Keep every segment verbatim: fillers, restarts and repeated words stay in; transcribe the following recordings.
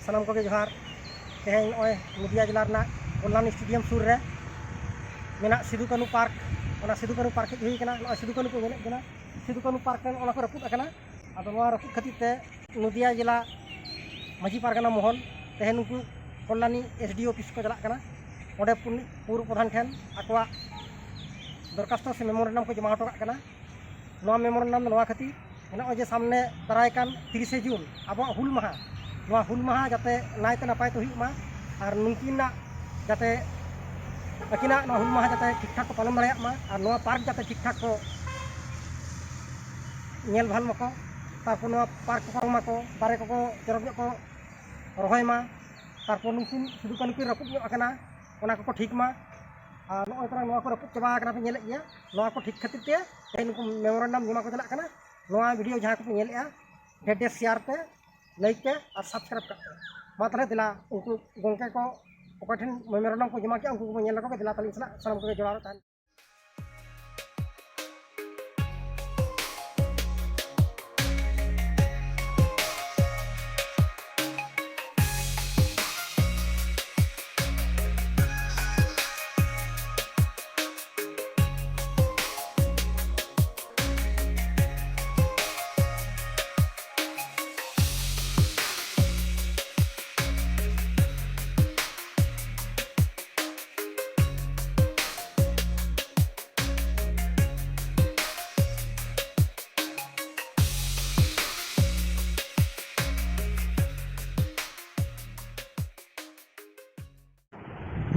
ᱥᱟᱱᱟᱢ ᱠᱚᱜᱮ ᱡᱚᱦᱟᱨ᱾ ᱛᱮᱦᱮᱧ ᱱᱚᱜᱼᱚᱭ ᱱᱚᱫᱤᱭᱟ ᱡᱮᱞᱟ ᱨᱮᱱᱟᱜ ᱠᱚᱞᱞᱟᱱᱤ ᱥᱴᱮᱰᱤᱭᱟᱢ ᱥᱩᱨ ᱨᱮ ᱢᱮᱱᱟᱜ ᱥᱤᱫᱩ ᱠᱟᱹᱱᱦᱩ ᱯᱟᱨᱠ, ᱚᱱᱟ ᱥᱤᱫᱩ ᱠᱟᱹᱱᱦᱩ ᱯᱟᱨᱠ ᱦᱮᱡ ᱦᱩᱭ ᱠᱟᱱᱟ᱾ ᱱᱚᱜᱼᱚᱭ ᱥᱤᱫᱩ ᱠᱟᱹᱱᱦᱩ ᱯᱮ ᱧᱮᱞᱮᱫ ᱠᱤᱱᱟ, ᱥᱤᱫᱩ ᱠᱟᱹᱱᱦᱩ ᱯᱟᱨᱠ ᱨᱮᱱ ᱚᱱᱟ ᱠᱚ ᱨᱟᱹᱯᱩᱫ ᱟᱠᱟᱱᱟ᱾ ᱟᱫᱚ ᱱᱚᱣᱟ ᱨᱟᱹᱯᱩᱫ ᱠᱷᱟᱹᱛᱤᱨ ᱛᱮ ᱱᱚᱫᱤᱭᱟ ᱡᱮᱞᱟ ᱢᱟᱹᱡᱷᱤ ᱯᱟᱨᱜᱟᱱᱟ ᱢᱚᱦᱚᱞ ᱛᱮᱦᱮᱧ ᱩᱱᱠᱩ Kalyani S D O office ᱠᱚ ᱪᱟᱞᱟᱜ ᱠᱟᱱᱟ᱾ ᱚᱸᱰᱮ ᱯᱩᱱ-, ᱯᱩᱨ ᱯᱨᱚᱫᱷᱟᱱ ᱴᱷᱮᱱ ᱟᱠᱚᱣᱟᱜ ᱫᱚᱨᱠᱷᱟᱥᱛᱚ ᱥᱮ ᱢᱮᱢᱳᱨᱮᱱᱰᱟᱢ ᱠᱚ ᱡᱚᱢᱟ ᱦᱚᱴᱚ ᱠᱟᱜ ᱠᱟᱱᱟ᱾ ᱱᱚᱣᱟ ᱢᱮᱢᱳᱨᱮᱱᱰᱟᱢ ᱫᱚ ᱱᱚᱣᱟ ᱠᱷᱟᱹᱛᱤᱨ, ᱱᱚᱜᱼᱚᱭ ᱡᱮ ᱥᱟᱢᱱᱮ ᱫᱟᱨᱟᱭ ᱠᱟᱱ ᱛᱤᱨᱤᱥᱮ ᱡᱩᱱ ᱟᱵᱚᱣᱟᱜ ᱦᱩᱞ ᱢᱟᱦᱟ, ᱱᱚᱣᱟ ᱦᱩᱞ ᱢᱟᱦᱟ ᱡᱟᱛᱮ ᱱᱟᱭᱛᱮ ᱱᱟᱯᱟᱭ ᱛᱮ ᱦᱩᱭᱩᱜ ᱢᱟ, ᱟᱨ ᱱᱩᱠᱤᱱᱟᱜ ᱡᱟᱛᱮ, ᱟᱹᱠᱤᱱᱟᱜ ᱱᱚᱣᱟ ᱦᱩᱞ ᱢᱟᱦᱟ ᱡᱟᱛᱮ ᱴᱷᱤᱠ ᱴᱷᱟᱠ ᱠᱚ ᱯᱟᱞᱚᱱ ᱫᱟᱲᱮᱭᱟᱜ ᱢᱟ, ᱟᱨ ᱱᱚᱣᱟ ᱯᱟᱨᱠ ᱡᱟᱛᱮ ᱴᱷᱤᱠ ᱴᱷᱟᱠ ᱠᱚ ᱧᱮᱞ ᱵᱷᱟᱞ ᱢᱟᱠᱚ, ᱛᱟᱨᱯᱚᱨ ᱱᱚᱣᱟ ᱯᱟᱨᱠ ᱠᱚᱠᱚ ᱨᱚᱝ ᱢᱟᱠᱚ, ᱫᱟᱨᱮ ᱠᱚᱠᱚ ᱪᱚᱨᱚᱠ ᱧᱚᱜ ᱠᱚ ᱨᱚᱦᱚᱭ ᱢᱟ, ᱛᱟᱨᱯᱚᱨ ᱱᱩᱠᱤᱱ ᱥᱤᱫᱩ ᱠᱟᱹᱱᱦᱩ ᱠᱤᱱ ᱨᱟᱹᱯᱩᱫ ᱧᱚᱜ ᱟᱠᱟᱱᱟ, ᱚᱱᱟ ᱠᱚᱠᱚ ᱴᱷᱤᱠ ᱢᱟ᱾ ᱟᱨ ᱱᱚᱜᱼᱚᱭ ᱛᱚᱨᱟ ᱱᱚᱣᱟ ᱠᱚ ᱨᱟᱹᱯᱩᱫ ᱪᱟᱵᱟ ᱟᱠᱟᱱᱟ, ᱯᱮ ᱧᱮᱞᱮᱫ ᱜᱮᱭᱟ᱾ ᱱᱚᱣᱟ ᱠᱚ ᱴᱷᱤᱠ ᱠᱷᱟᱹᱛᱤᱨ ᱛᱮ ᱛᱮᱦᱮᱧ ᱱᱩᱠᱩ ᱢᱮᱢᱳᱨᱮᱱᱰᱟᱢ ᱡᱚᱢᱟ ᱠᱚ ᱪᱟᱞᱟᱜ ᱠᱟᱱᱟ᱾ ᱱᱚᱣᱟ ᱵᱷᱤᱰᱤᱭᱳ ᱡᱟᱦᱟᱸ ᱠᱚᱯᱮ ᱧᱮᱞᱮᱫᱼᱟ, ᱰᱷᱮᱨ ᱰᱷᱮᱨ ᱥᱮᱭᱟᱨ ᱯᱮ, ᱞᱟᱭᱤᱠ ᱯᱮ ᱟᱨ ᱥᱟᱵᱥᱠᱨᱟᱭᱤᱵᱽ ᱠᱟᱜ ᱯᱮ᱾ ᱢᱟ ᱛᱟᱦᱚᱞᱮ ᱫᱮᱞᱟ, ᱩᱱᱠᱩ ᱜᱚᱢᱠᱮ ᱠᱚ ᱚᱠᱟ ᱴᱷᱮᱱ ᱢᱮᱢᱳᱨᱮᱱᱰᱟᱢ ᱠᱚ ᱡᱚᱢᱟ ᱠᱮᱜᱼᱟ, ᱩᱱᱠᱩ ᱠᱚᱵᱚᱱ ᱧᱮᱞ ᱞᱮᱠᱚ ᱜᱮ᱾ ᱫᱮᱞᱟ ᱛᱟᱦᱚᱞᱮ ᱥᱟᱞᱟᱜ ᱥᱟᱱᱟᱢ ᱠᱚᱜᱮ ᱡᱚᱲᱟᱣ ᱨᱮ ᱛᱟᱦᱮᱱ᱾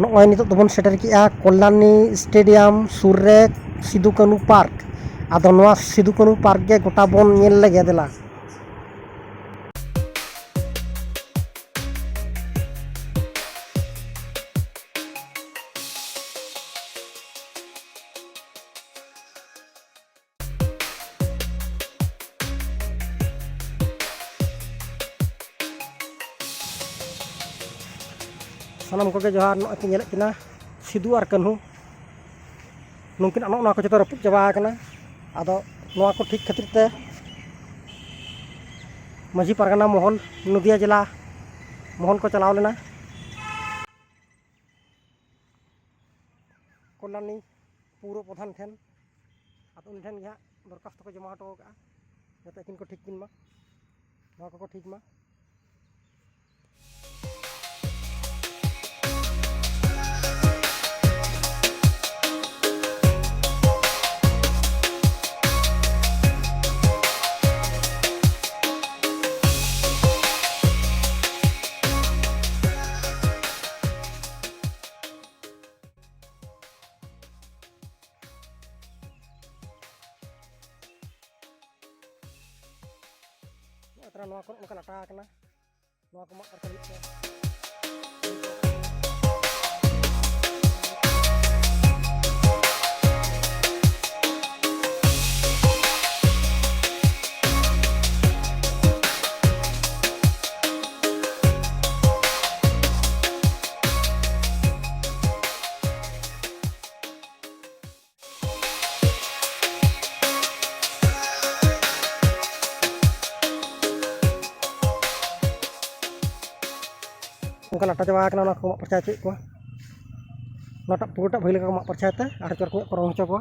ᱱᱚᱜᱼᱚᱭ ᱱᱤᱛᱚᱜ ᱫᱚᱵᱚᱱ ᱥᱮᱴᱮᱨ ᱠᱮᱜᱼᱟ ᱠᱚᱞᱞᱟᱱᱤ ᱥᱴᱮᱰᱤᱭᱟᱢ ᱥᱩᱨ ᱨᱮ ᱥᱤᱫᱩ ᱠᱟᱹᱱᱦᱩ ᱯᱟᱨᱠ᱾ ᱟᱫᱚ ᱱᱚᱣᱟ ᱥᱤᱫᱩ ᱠᱟᱹᱱᱦᱩ ᱯᱟᱨᱠ ᱜᱮ ᱜᱚᱴᱟ ᱵᱚᱱ ᱧᱮᱞ ᱞᱮᱜᱮ, ᱫᱮᱞᱟ᱾ ᱥᱟᱱᱟᱢ ᱠᱚᱜᱮ ᱡᱚᱦᱟᱨ᱾ ᱱᱚᱜᱼᱚᱭ ᱯᱮ ᱧᱮᱞᱮᱫ ᱠᱤᱱᱟ ᱥᱤᱫᱩ ᱟᱨ ᱠᱟᱹᱱᱦᱩ, ᱱᱩᱠᱤᱱᱟᱜ ᱱᱚᱜᱼᱚ ᱱᱚᱣᱟ ᱠᱚ ᱡᱚᱛᱚ ᱨᱟᱹᱯᱩᱫ ᱪᱟᱵᱟ ᱟᱠᱟᱱᱟ᱾ ᱟᱫᱚ ᱱᱚᱣᱟ ᱠᱚ ᱴᱷᱤᱠ ᱠᱷᱟᱹᱛᱤᱨ ᱛᱮ ᱢᱟᱹᱡᱷᱤ ᱯᱟᱨᱜᱟᱱᱟ ᱢᱚᱦᱚᱞ, ᱱᱚᱫᱤᱭᱟ ᱡᱮᱞᱟ ᱢᱳᱦᱚᱱ ᱠᱚ ᱪᱟᱞᱟᱣ ᱞᱮᱱᱟ ᱠᱚᱞᱞᱟᱱᱤ ᱯᱩᱨᱚ ᱯᱨᱚᱫᱷᱟᱱ ᱴᱷᱮᱱ᱾ ᱟᱫᱚ ᱩᱱᱤ ᱴᱷᱮᱱ ᱜᱮ ᱦᱟᱸᱜ ᱫᱚᱨᱠᱷᱟᱥᱛᱚ ᱠᱚ ᱡᱚᱢᱟ ᱦᱚᱴᱚ ᱟᱠᱟᱫᱼᱟ, ᱡᱟᱛᱮ ᱟᱹᱠᱤᱱ ᱠᱚ ᱴᱷᱤᱠ ᱠᱤᱱ ᱢᱟ, ᱱᱚᱣᱟ ᱠᱚᱠᱚ ᱴᱷᱤᱠ ᱢᱟ᱾ ᱱᱚᱜᱼᱚᱭ ᱛᱟᱨᱟ ᱱᱚᱣᱟ ᱠᱚᱨᱮ ᱚᱱᱠᱟ ᱞᱟᱴᱟ ᱟᱠᱟᱱᱟ, ᱱᱚᱣᱟ ᱠᱚ ᱢᱟᱜ ᱯᱷᱟᱨᱪᱟ ᱞᱟᱹᱜᱤᱫ ᱛᱮ᱾ ᱚᱱᱠᱟ ᱞᱟᱴᱟ ᱪᱟᱵᱟ ᱟᱠᱟᱱᱟ, ᱚᱱᱟ ᱠᱚ ᱢᱟᱜ ᱯᱷᱟᱨᱪᱟ ᱦᱚᱪᱚᱭᱮᱫ ᱠᱚᱣᱟ᱾ ᱚᱱᱟᱴᱟᱜ ᱯᱩᱨᱟᱹᱴᱟᱜ ᱵᱷᱟᱹᱜᱤ ᱞᱮᱠᱟ ᱠᱚ ᱢᱟᱜ ᱯᱷᱟᱨᱪᱟᱭ ᱛᱮ ᱟᱨ ᱪᱚᱨᱚᱠ ᱧᱚᱜ ᱠᱚ ᱨᱚᱝ ᱦᱚᱪᱚ ᱠᱚᱣᱟ᱾